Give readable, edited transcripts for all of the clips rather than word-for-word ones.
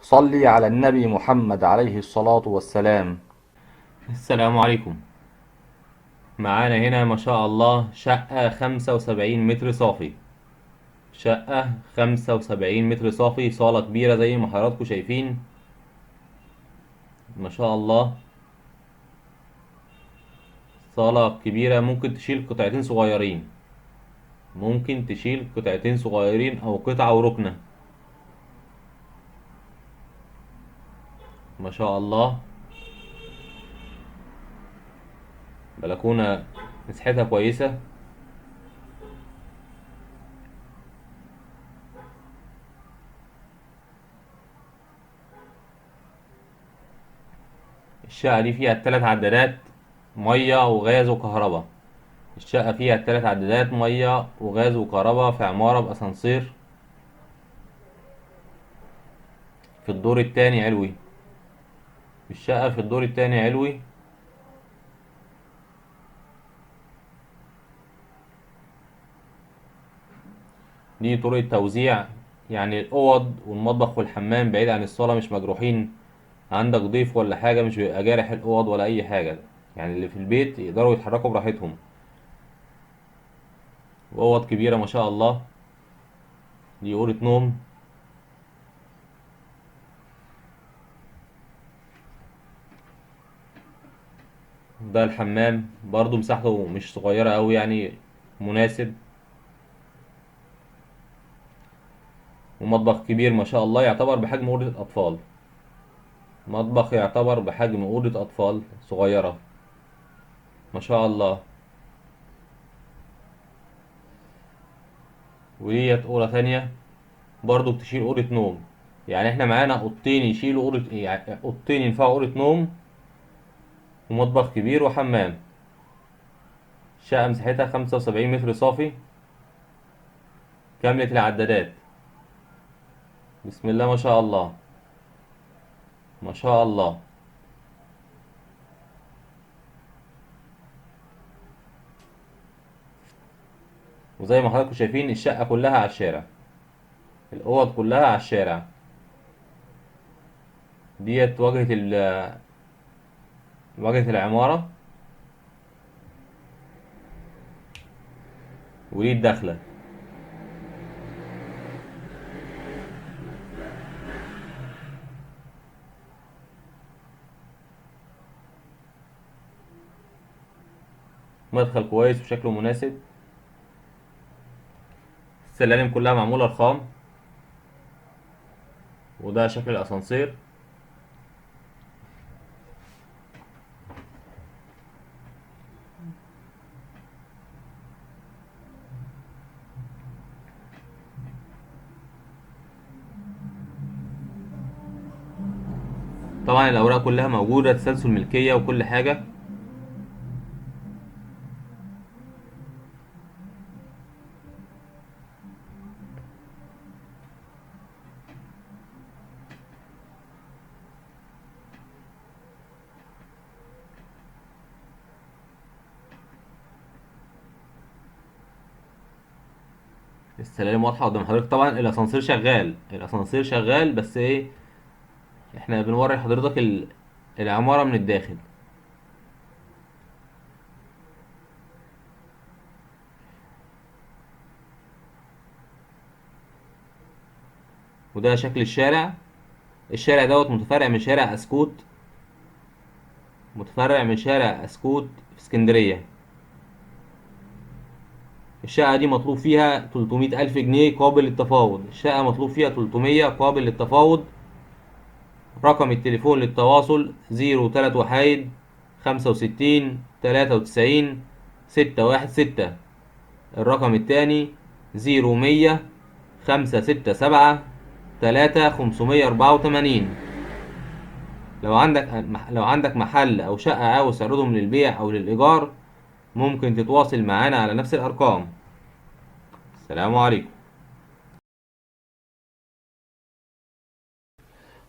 صلي على النبي محمد عليه الصلاة والسلام. السلام عليكم. معانا هنا ما شاء الله شقة 75 متر صافي، شقة 75 متر صافي، صالة كبيرة زي ما حضراتكم شايفين ما شاء الله، صالة كبيرة ممكن تشيل قطعتين صغيرين، ممكن تشيل قطعتين صغيرين أو قطعة وركنة ما شاء الله. بلكونة مساحتها كويسة. الشقة دي فيها 3 عدادات مية وغاز وكهرباء. الشقة فيها 3 عدادات مية وغاز وكهرباء في عمارة بأسانسير في الدور التاني علوي. الشقة في الدور التاني علوي. دي طرق توزيع، يعني الأوض والمطبخ والحمام بعيد عن الصالة مش مجروحين، عندك ضيف ولا حاجة مش بيبقى جارح الأوض ولا أي حاجة، يعني اللي في البيت يقدروا يتحركوا براحتهم. وأوض كبيرة ما شاء الله. دي أوضة نوم. ده الحمام برضو مساحته مش صغيرة أوي، يعني مناسب. ومطبخ كبير ما شاء الله، يعتبر بحجم أوضة أطفال. مطبخ يعتبر بحجم أوضة أطفال صغيرة ما شاء الله. وديت أوضة تانية برضو بتشيل أوضة نوم، يعني احنا معانا أوضتين يشيلوا أوضة، يعني أوضتين ينفعوا أوضة نوم ومطبخ كبير وحمام. الشقة مساحتها 75 متر صافي، كاملة العدادات. بسم الله ما شاء الله، ما شاء الله. وزي ما حضراتكم شايفين الشقة كلها على الشارع، الأوض كلها على الشارع. ديت واجهة العمارة، ودي الدخلة. مدخل كويس وشكله مناسب. السلالم كلها معمولة رخام، وده شكل الأسانسير. طبعا الأوراق كلها موجودة، تسلسل ملكية وكل حاجة. السلالم واضحة قدام حضرتك. طبعا الأسانسير شغال، الأسانسير شغال، بس إيه، إحنا بنوري حضرتك العمارة من الداخل. وده شكل الشارع. الشارع دوت متفرع من شارع أسكوت، متفرع من شارع أسكوت في اسكندرية. الشقة دي مطلوب فيها 300,000 جنيه قابل للتفاوض. الشقة مطلوب فيها 300 قابل للتفاوض. رقم التليفون للتواصل زيرو تلات وحيد خمسة وستين تلاتة وتسعين ستة واحد ستة. الرقم التاني زيرو مية خمسة ستة سبعة تلاتة خمسمية أربعة وتمانين. لو عندك محل أو شقة عاوز تعرضهم للبيع أو للإيجار، ممكن تتواصل معانا على نفس الأرقام. السلام عليكم.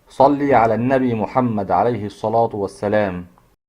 صلي على النبي محمد عليه الصلاة والسلام.